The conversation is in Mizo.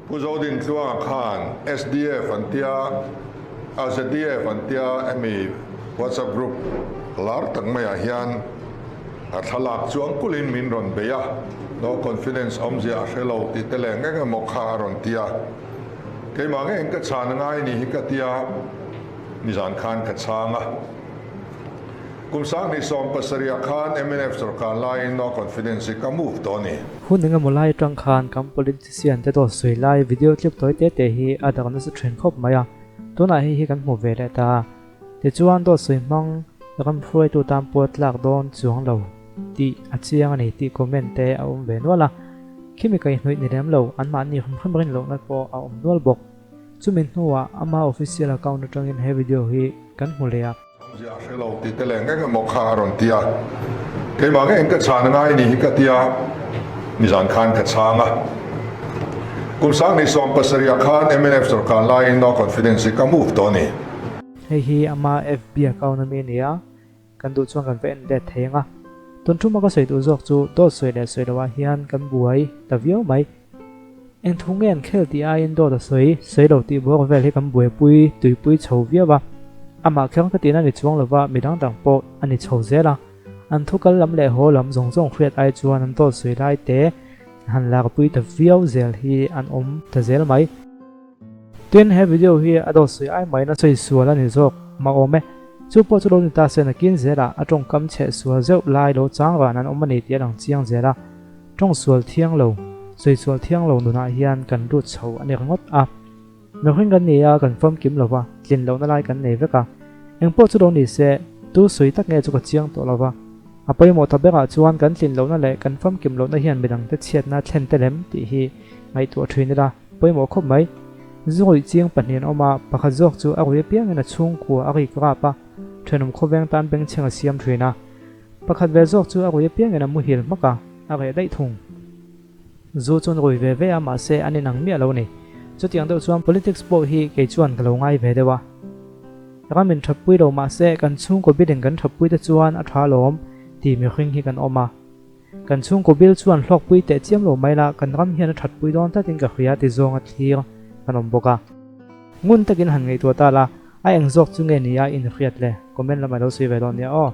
Pu Zodintluanga khan SDF an tia, a ZDF an tia hemi WhatsApp group lar tak maiah hian a thlalak chuang kulhin min rawn bei a, no confidence awmzia a hre lo tih te leh eng emaw kha a rawn ti a. Keimah ngeiin ka chhan ngai ni hi ka tia, nizan khan ka chhang a. Kum 2017 ah khan mnf sorkar laiin no confidence hi ka move tawh a ni. Hun engemaw lai atang khan kan politician te dawt sawi lai video clip tawi te te hi a dak nasa thin khawp mai a, tunah hei hi kan hmu ve leh ta. Tichuan dawt sawi hmang ram hruaitu tan pawh tlak dawn chuang lo tih a chiang a ni tih comment te a awm ve nual a, khimi kaihhnawih ni lem lo anmahni hrim hrim rin lohna pawh a awm nual bawk. Chumi hnuah ama official account atangin he video hi kan hmu leh a. Awmzia a hre lo tih te leh eng emaw kha a rawn ti a, keimah ngeiin ka chhan ngai ni hi ka ti a, nizan khan ka chhang a. Kum 2017 ah khan mnf sorkar laiin no confidence hi ka move tawh a ni. Hei hi ama FB account ami a ni a, kan duh chuan kan va en let thei ang a. Tun thuma ka sawi duh zawk chu dawt sawi leh sawi loah hian kan buai ta viau mai. Eng thu nge an khel tih aiin dawt a sawi, sawi lo tih bawk vel hi kan buaipui tuipui chho viau a. Amah kher ka tihna ni chuang lova mi dang dang pawh a ni chho zel a. An thu kal lam leh haw lam zawng zawng hriat ai chuan an dawt sawi lai te han lakpui ta viau zel hi an awm ta zel mai. Tin, he video hi a dawt sawi ai maiin a sawi sual a ni zawk mah awm e. Chu pawh chu lo ni ta se nakin zelah a tawngkam chheh sual zeuh lai lo chang ran an awm a ni tih a lang chiang zel a. Tawng sual thiang lo, sawi sual thiang lo nunah hian kan lut chho a ni ringawt a. Mihring kan ni a, kan famkim lo va, tlin lohna lai kan nei vek a. Eng pawh chu lo ni se, tu sawi tak nge chu ka chiang tawh lo va. A pawimawh ta berah chuan kan tlin lohna leh kan famkim lohna hian midangte chhiatna thlen tel em tih hi ngaihtuah thin ila pawimawh khawp mai. Zuruih chiang pahnih an awm a, pakhat zawk chu a rui apiangin a chhungkua a rik rap a, thenawm khawveng tan bengchheng a siam thin a. Pakhat ve zawk chu a rui apiangin a muhil hmak a, a reh daih thung. Zu chuan rui ve ve a, mahse an inang miah lo a ni. Chutiang deuh chuan politics pawh hi kei chuan ka lo ngai ve deuh a. Ram in thatpui lo mahse kan chhungkaw bilin kan thatpui te chuan a tha lawm ti mihring hi kan awm a. Kan chhungkaw bil chuan hlawkpui teh chiam lo mai la, kan ram hian a thatpui dawn tlatin ka hria ti zawnga thlir kan awm bawk a. Ngun takin han ngaihtuah ta la, a eng zawk chu nge ni a inhriat le? Comment lamah i lo sawi ve dawn nia aw.